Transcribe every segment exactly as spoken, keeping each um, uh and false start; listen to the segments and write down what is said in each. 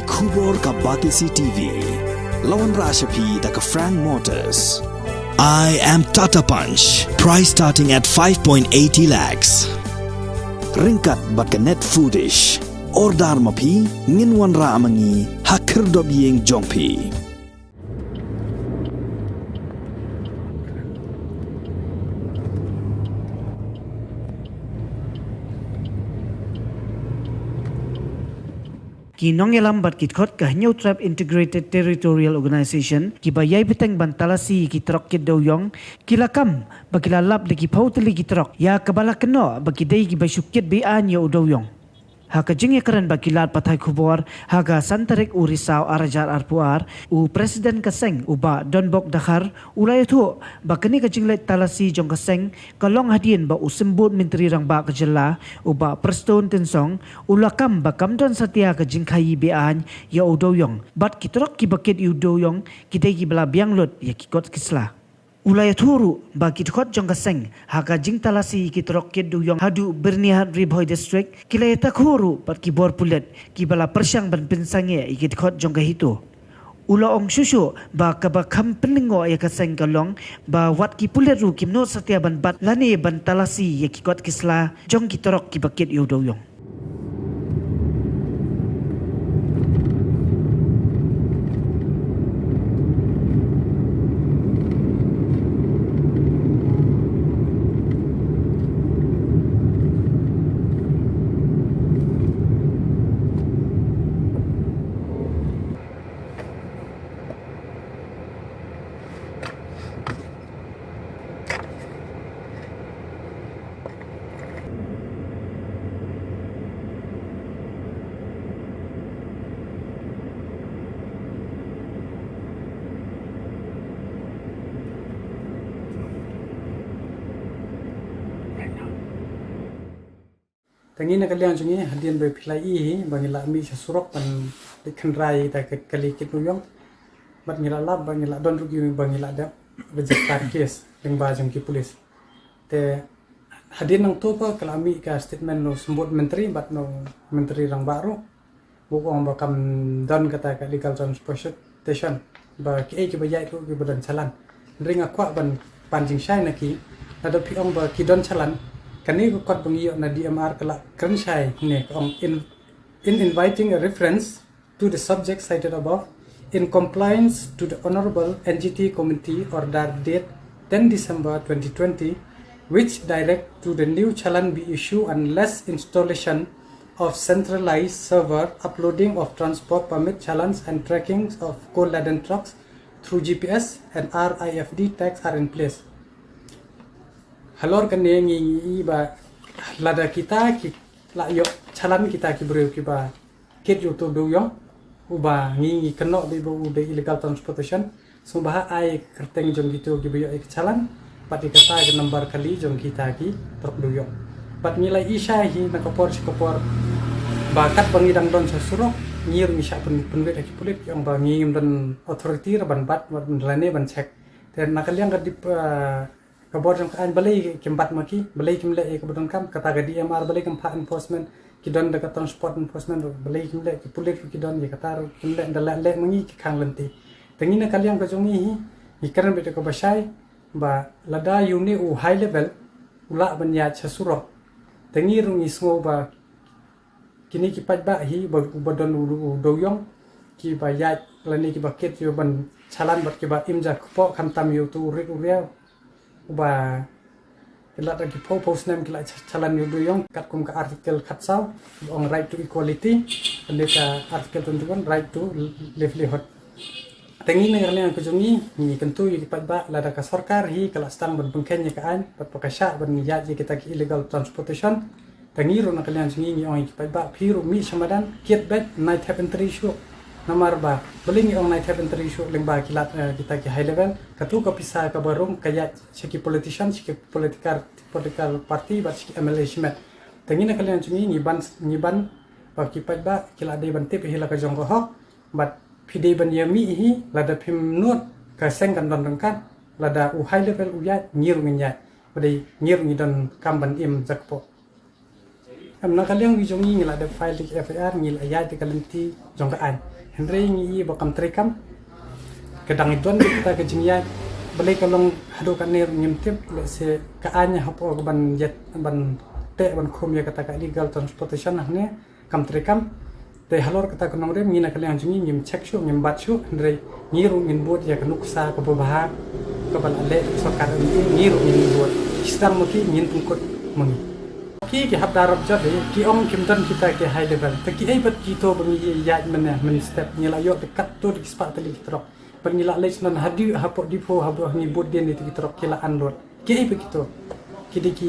Khubor ka Batesi T V. La wanrah sha phi da ka Frank Motors. I am Tata Punch. Price starting at five point eighty lakhs. Ryngkat bad ka Net Foodish. Order ma phi, ngin wanrah ma ngi ha khyrdop ïing jong phi. Ki nongïalam bad ki dkhot ka Hynñiewtrep Integrated Territorial Organization, kiba ïai bteng ban talasi ïa ki trok kit dewïong, ki la kam ba ki la lap da ki phew tylli ki trok, ïa kaba la kynnoh ba ki dei kiba shu kit be-aiñ ïa u dewïong. Ha ka jingïakren bad ki lad pathai khubor ha ka san tarik u Risaw ar hajar arphew ar, u President ka seng, u Bah Donbok Dkhar, u la ïathuh ba kane ka jingleit talasi jong ka seng ka long hadien ba u Symbud Myntri Rangbah ka jylla, u Bah Prestone Tynsong, u la kam ba kam don satia ka jingkhaii be-aiñ ïa u dewïong, bad ki trok kiba kit ïa u dewïong ki dei kiba la biang lut ïa ki kot ki sla. U la ïathuh ruh ba ki dkhot jong ka seng ha ka jingtalasi ïa ki trok kit dewïong haduh Byrnihat, Ri Bhoi District, ki la ïatakhuh ruh bad ki bor pulit kiba la pyrshang ban pynsangeh ïa ki dkhot jong ka HITO. U la ong shuh shuh ba kaba kham pynlyngngoh ïa ka seng ka long ba wat ki pulit ruh kim nud satia ban bat lane ban talasi ïa ki kot ki sla jong ki trok kiba kit ïa u dewïong. Te ngi na ka liang jong ngi, hadien ba phi la ïohi hi ba ngi la mih sha surok ban leit kynroi ïa ka kali kit dewïong. Bad ngi la lap ba ngi la don ruh ki ba ngi la dep register case lyngba jong ki pulit. Te hadien nangto pat ka la mih ka statement na u Symbud Myntri bad na u Myntri Rangbah ruh. Ba u ong ba kam don kata ka illegal transportation, ba kiei kiba ïaid ruh kiba don challan. Hynrei nga kwah ban pan jingshai na ki, lada phi ong ba ki don challan, kane ka kot ba ngi ïoh na D M R ka la kren shai ne ka ong in, in inviting a reference to the subject cited above, in compliance to the Honorable N G T Committee order date ten December twenty twenty, which direct to the new challan be issue unless installation of centralized server uploading of transport permit challans and tracking of coal laden trucks through G P S and R I F D tags are in place. Halor kane ngi ngi ba lada kita ki la ïoh challan kita ki briew kiba kit ïa uto u dewïong uba ngi ngi kynnoh dei ba u dei illegal transportation. Sngewbha ai kyrteng jong kito kiba ïoh ïa ka challan bad ïa kata ka number kali jong kita ki trok dewïong. Bad ngi la ïohi hi na ka por sha ka por ba katba ngi dang don sha surok, ngi ruh ngi shah pyn, pynwit ha ki pulit, ki ong ba ngi ngim don authority ruh ban bat, ban lane ban check. Te na ka liang ka dip, ah, ka bor jong ka aiñ, balei kim bat ma ki, balei kim leh ïa kaba donkam, kata ka D M R balei kam phah enforcement, ki don da ka transport enforcement ruh balei kim leh, ki pulit ruh ki don, ïa kata ruh kim leh, da leh leh ma ngi ki khang lynti. Te ngi na ka liang ka jong ngi hi, ngi kren beit ïa kaba shai ba lada ïa une u high level u lah ban ïaid sha surok, te ngi ruh ngi sngew ba kine ki paidbah hi ba, uba don u, u dewïong, kiba ïaid lane kiba kit ïa u ban challan bad kiba im ja kpoh khamtam ïa uto u rit u riaw uba ki la da ki phew phew snem ki la cha-, challan ïa u dewïong katkum ka article khatsaw ba ong right to equality, lane ka article twenty-one right to livelihood. Te ngi na ka liang ka jong ngi, ngi kyntu ïa ki paidbah, lada ka sorkar hi ka la sdang ban pynkheiñ ïa ka aiñ bad ba ka shah ban ïaid ïa kita ki illegal transportation. Te ngi ruh na ka liang jong ngi ngi ong ïa ki paidbah, phi ruh mih sha madan, kit beit, nai thep entry shuh. Namar ba balei ngi ong nai thep entry shuh lyngba ki lad, eh, kita ki high level, kato ka pisa kaba rung ka ïaid sha ki politician, sha ki political, political party bad sha ki M L A shimet. Te ngi na ka liang jong ngi ngi ban, ngi ban ba ki paidbah ki la dei ban tip hi la ka jong ka hok. Bad phi dei ban ïa mih hi, lada phim nud ka seng kan don ryngkat, lada u high level u ïaid, ngi ruh ngin ïaid. Ba dei ngi ruh ngi donkam ban im ja kpoh. Em, na ka liang jong ngi, ngi la dep file ïa ka F I R, ngi la ïaid ïa ka lynti jong ka aiñ. Hynrei ngi i ba kam treikam. Ka dang don kita ka jingïaid, balei ka long haduh katne ngim tip, lehse ka aiñ hapoh ka ban ïaid, ban teh, ban khum ïa kata ka illegal transportation hangne kam treikam. Te halor kata ka nongrim, ngi na ka liang jong ngi ngim check shuh, ngim bat shuh, hynrei ngi ruh ngin bud ïa ka nuksa kaba bha kaba la leh sorkar India, ngi ruh ngin bud. Sdang ma ki, ngin pynkut ma ngi. Ki, ki hap da rap jot de, ki ong kim don kita ki high level. Te kiei pat kito ba ngi ïaid mynne mynstep, ngi la ïoh da katto da ki spah tylli ki trok. Bad ngi la leit shen haduh hapoh depot, hapoh ngi bud dien ïa ki trok ki la unload. Kiei pat kito? Ki dei ki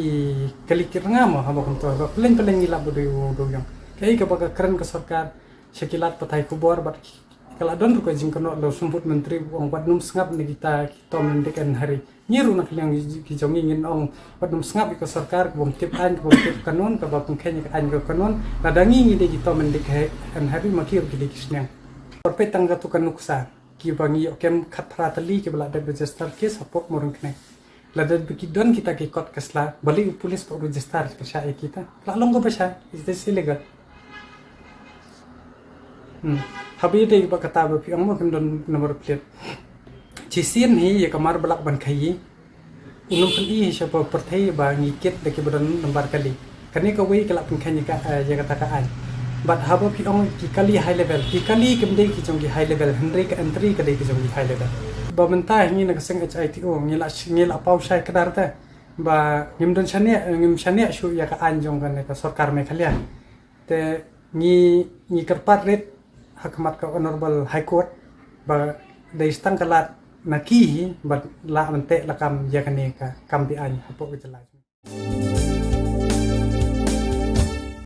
kali ki rngam mo, haba kumto, haba pyllein pyllein ngi lap ba dei u dei u ïong. Kiei kaba ka kren ka sorkar sha ki lad pathai khubor bad ki, ka la don ruh ka jingkynnoh la u Symbud Myntri, u ong wat nym sngap na kita ki Tom Lendik and Harry. Ngi ruh na ka liang ki jong ngi ngin ong wat nym sngap ïa ka sorkar kaba ym tip aiñ, kaba ym tip kanun, kaba pynkheiñ ïa ka aiñ ka kanun. Lada ngi ngi dei ki Tom Lendik and Harry, ma ki ruh ki dei ki sniang. Por peit tang katu ka nuksa, kiba ngi ïoh kem khatphra tylli kiba la dep register case hapoh Mawryngkneng. Kane, lada ba ki don kita ki kot ka sla, balei u police pat u register pyrshah ïa kita? Ka la long kaba shai, it is illegal. Hmm. Haba ïadei bad kata ba phi ong mo kim don number plate, shisien hi ïa ka mar ba lah ban khaii, un ym pyni hi sha ka pyrthei ba ngi kit da kiba don number kali. Kane kawei ka la pynkheiñ ïa ka, eh, ïa kata ka aiñ. Bad haba phi ong ki kali high level, ki kali kim dei ki jong ki high level, hynrei ka entry ka dei ki jong ki high level. Ba mynta hi ngi na ka seng H I T O, ngi la sh-, ngi la paw shai kdar te ba ngim don shaniah, ngim shaniah shuh ïa ka aiñ jong kane ka sorkar Meghalaya. Te ngi, ngi kyrpad rit ha khmat ka Honorable High Court ba dei tang ka lad na ki hi ba lah ban teh lakam ïa kane ka kam beaiñ hapoh ka jylla.